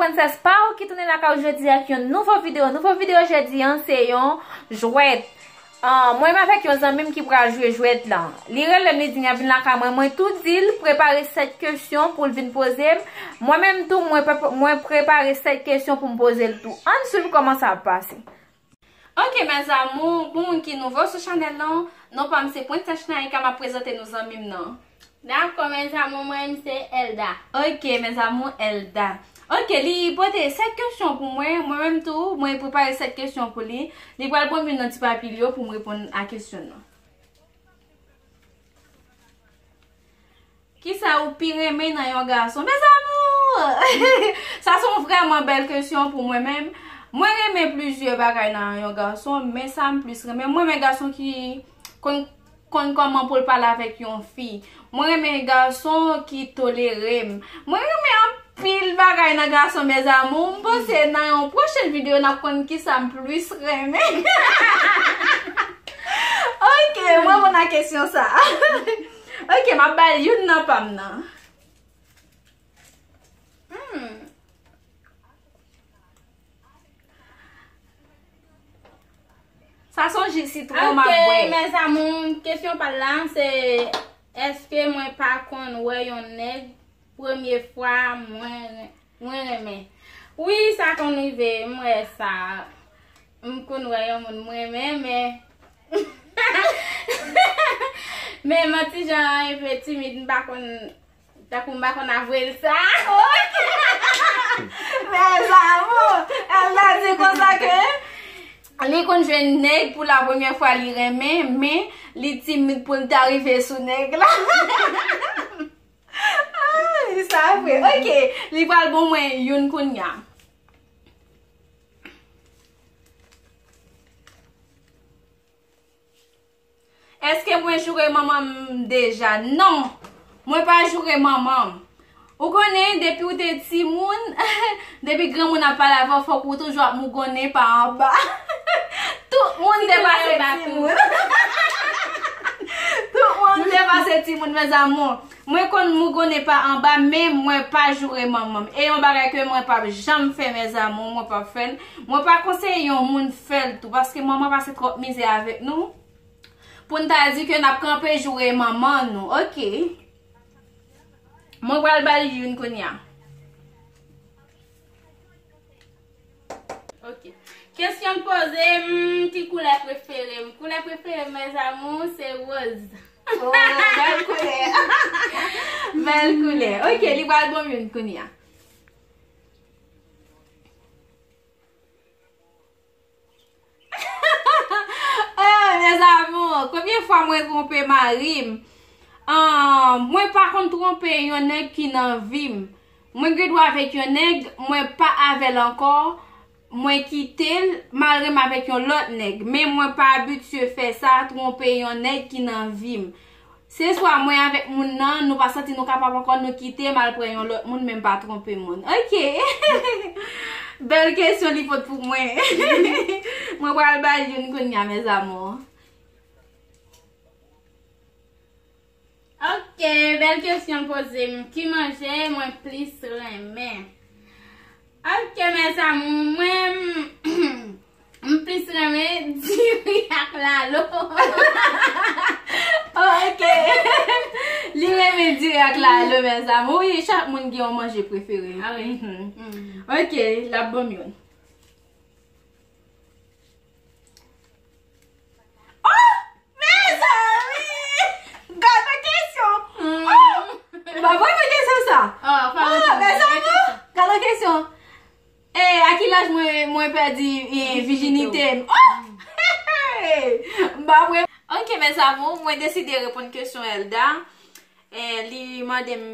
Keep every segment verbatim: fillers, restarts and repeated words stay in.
Princess Pau ki tounen lakay ou jodi ak yon nouvo videyo. Nouvo videyo jodi an se yon jwèt. Ah, mwen menm avèk yon zanmi m ki pral jwe jwèt lan. Li rele m, li di m ap vin lakay mwen. Mwen tou di l prepare sèt kesyon pou l vin poze m. Mwen menm tou, mwen, pre- mwen prepare sèt kesyon pou m poze l tou. Ann swiv kòman sa ap pase. Ok, mes amours, pou moun ki nouvo sou chanèl lan, non pa m se Princess Naïka, m ap prezante nou zanmi m nan. Dakò, mes amours, mwen se Elda. Ok, mes amours, Elda. Ok, li pote sèt kesyon pou mwen, mwen menm tou, mwen prepare sèt kesyon pou li. Li pral ban m youn nan ti papye l yo pou m reponn a kesyon nan. Kisa ou pi renmen nan yon gason? Mes amours! Sa se yon vrèman bèl kesyon pou mwen menm. Mwen renmen plizyè bagay nan yon gason, men sa m plis renmen, mwen renmen gason ki konn, konn kòman pou l pale avèk yon fi. Mwen renmen gason ki tolere m. Mwen renmen anpil bagay nan gason, mes amours. M panse nan yon pwochèn videyo, n ap konn kisa m plis renmen. Ok, mwen reponn a kesyon sa. Ok, m ap ba l youn nan pa m nan. Hmm. Sa se yon ji sitwon m ap bwè. Ok, mes amours, kesyon pa l la, se èske mwen pa konn wè yon nèg premye fwa mwen, mwen renmen? Wi, sa konn rive, m wè sa. M konn wè yon moun mwen renmen, men men m ti jan enpe timid, m pa konn, tankou m pa konn avwe l sa. Mes amours, Elda di konsa ke li konn jwenn nèg pou la premyè fwa li renmen, men li timid pou l ta rive sou nèg la. Ay, sa vre. Ok, li pral ban mwen youn kounye a. Èske mwen joure manman m deja? Non, mwen pa joure manman m. Ou konnen, depi w te timoun, depi granmoun ap pale avè w, fòk ou toujou ap mougonnen pa anba. Tout moun te pase timoun. Tout moun te pase timoun, mes amours. Mwen konn mougonnen pa anba, men mwen pa joure manman m. E yon bagay ke mwen p ap janm fè, mes amours, mwen p ap fè l. Mwen pa konseye yon moun fè l tou, paske manman pase twòp mizè avèk nou. Pou n ta di ke n ap kanpe joure manman nou. Ok. Mwen pral ba l youn kounye a. Ok. Kesyon poze, hmm, ki koulè prefere m? Koulè prefere m, mes amours, se woz. Oh, bèl koulè. Bèl koulè. Ok, li pral ban m youn kounye a. Oh, mes amours, konbyen fwa mwen twonpe mari m? Ah, mwen pa konn twonpe yon nèg ki nan vi m. Mwen gen dwa avèk yon nèg, mwen pa avè l ankò, mwen kite l, malgre m avèk yon lòt nèg, men mwen pa abitye fè sa, twonpe yon nèg ki nan vi m. Se swa mwen avèk moun nan, nou pa santi nou kapab ankò, nou kite m al pran yon lòt moun, men m pa twonpe moun. Ok. Bèl kesyon li pote pou mwen. Mwen pral bay youn kounye a, mes amours. Ok, bèl kesyon poze m. Ki manje mwen plis renmen? Ok, mes amours, mwen, m plis renmen diri ak lalo. Ok. Li renmen diri ak lalo, mes amours. Wi, chak moun gen yon manje prefere. Ah wi. Mhm. Mm. Ok, l ap ban m youn. Oh! Mezanmi! Gade kesyon! Mm. Oh! M pa prepare kesyon sa. Oh, mezanmi! Gade kesyon. E, a ki laj mwen, mwen pèdi, e, vijinite m? Oh! M pa pre- Ok, mes amours, mwen deside reponn kesyon Elda. E, li mande m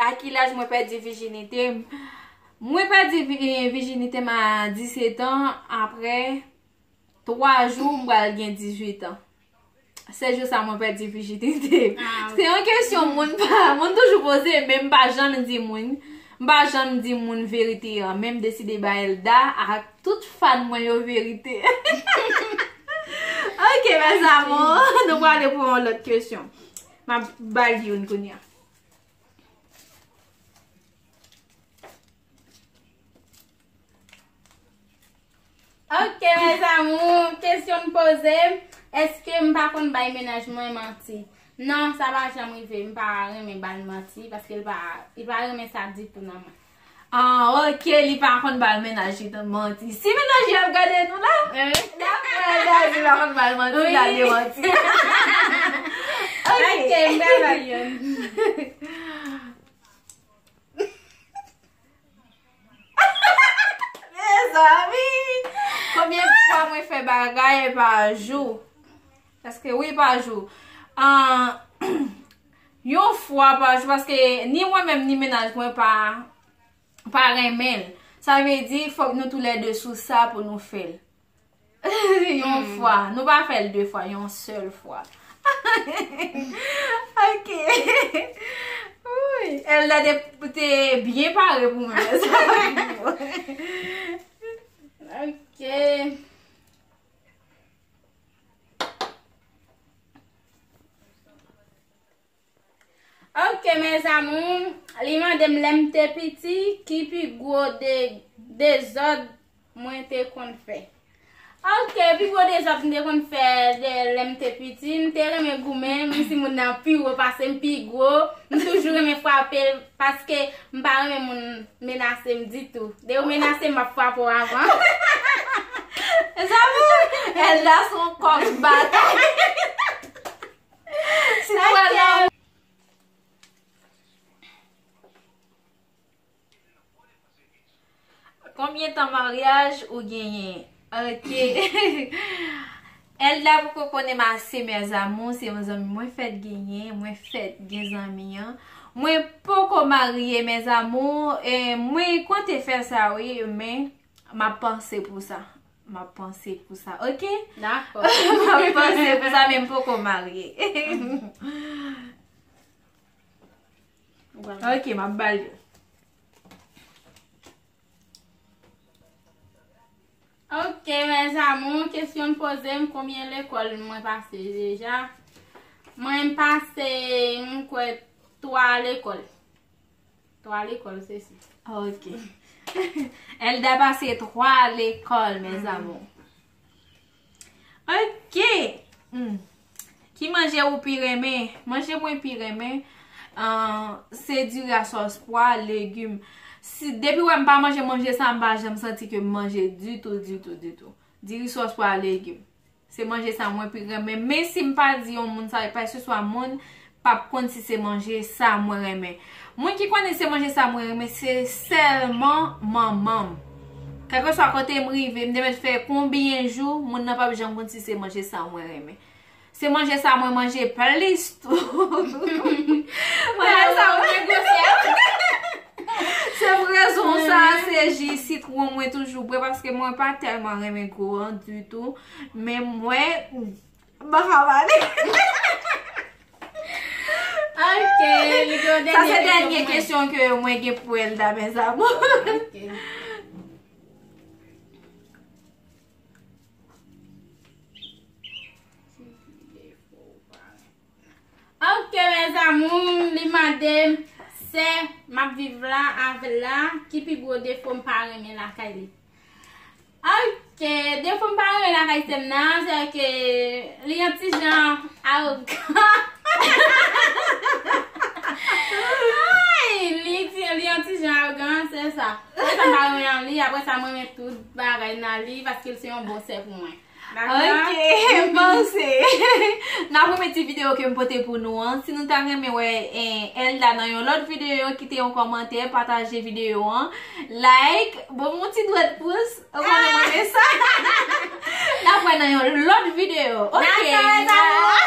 a ki laj mwen pèdi vijinite m. Mwen pèdi vi- vijinite m a disèt an, apre twa jou m pral gen dizuit an. Se jou sa mwen pèdi vijinite m. Ah. Se yon kesyon moun pa, moun toujou poze, men m pa janm di moun. M pa janm di moun verite an, men m deside bay Elda ak tout fan mwen yo verite. Ok, mes amours, nou prale pou yon lòt kesyon. M ap bay youn kounye a. Ok, mes amours, kesyon m poze, èske m pa konn bay mennaj mwen manti? Non, sa pa janm rive, m pa renmen ba l manti, paske l pa, li pa renmen sa ditou nan mwen. Ah, ok, li pa konn ba l mennaj li manti. Si mennaj li ap gade nou la, eh, la, la, li pa konn ba l manti, wi, la, li manti. Ok. Ok, m pral ba l youn. Mezanmi, konbyen fwa mwen fè bagay pa jou? Paske wi, pa jou. Ah, yon fwa pa jou, paske ni mwen menm, ni mennaj mwen pa, pa renmen l. Sa vle di, fòk nou toulède sou sa pou nou fè l. Yon fwa. Nou pa fè l de fwa, yon sèl fwa. Ok. Wi, Elda te, te byen pare pou mwen. Ok. Ok, mes amours, li mande m lè m te piti, ki pi gwo de, dezòd mwen te konn fè. Ok, pi gwo dezòd m te konn fè de lè m te piti, m te renmen goumen, menm si moun nan pi wo pase m, pi gwo, m toujou renmen frape l, paske m pa renmen moun menase m ditou. Depi w menase m, m ap frape w avan. Mes amours, Elda se yon kòk batay. Si nou wè la. Konbyen tan maryaj ou genyen? Ok. Elda poko konnen m ase, mes amours, se yon zanmi mwen fèt genyen, mwen fèt gen zanmi an. Mwen poko marye, mes amours, e mwen konte fè sa wi, men m ap panse pou sa. M ap panse pou sa, ok? Dakò. M ap panse pou sa, men m poko marye. Ok, m ap ba l yo. Ok, mes amours, kesyon poze m, konbyen lekòl mwen pase deja? Mwen pase, m kwè, twa lekòl. Twa lekòl, se si. Ok. Elda pase twa lekòl, mes amours. Ok. Hmm. Ki manje ou pi renmen? Manje mwen pi renmen, ah, se diri a sòs pwa, legim. Si, depi w wè m pa manje manje sa, m pa janm santi ke m manje ditou, ditou, ditou. Diri sòs pwa, legim. Se manje sa mwen pi renmen. Men si m pa di yon moun sa, e pa se swa moun p ap konn si se manje sa mwen renmen. Moun ki konnen se manje sa mwen renmen, se sèlman manman m. Kèlkeswa kote m rive, m te mèt fè konbyen jou, moun nan p ap janm konn si se manje sa mwen renmen. Se manje sa mwen manje plis tou. Manje sa mwen negosye. Se pou rezon sa, se ji sitwon mwen toujou bwè, paske mwen pa tèlman renmen gou an ditou. Men mwen, m pa ka pale. Ok, li gen yon dènye kesyon. Sa se dènye kesyon ke mwen gen pou Elda, mes amours. Ok. Ok, mes amours, li mande m, sè, m ap viv la avè l la, ki pi gwo defo m pa renmen lakay li? Ok, defo m pa renmen lakay sè m nan, se ke li yon ti jan awogan. Ay, li ti, li yon ti jan awogan, se sa. Se sa m pa renmen nan li, apre sa, mwen renmen tout bagay nan li, paske l se yon bon sè pou mwen. Dakò? Ok, m panse. N ap remèt ti videyo ke m pote pou nou an. Si nou ta renmen wè, eh, Elda nan yon lòt videyo, kite yon kòmantè, pataje videyo an, like, bon, yon ti dwèt pous, ou konnen mwen renmen sa. N ap wè nan yon lòt videyo. Ok. Dakò, mes amours.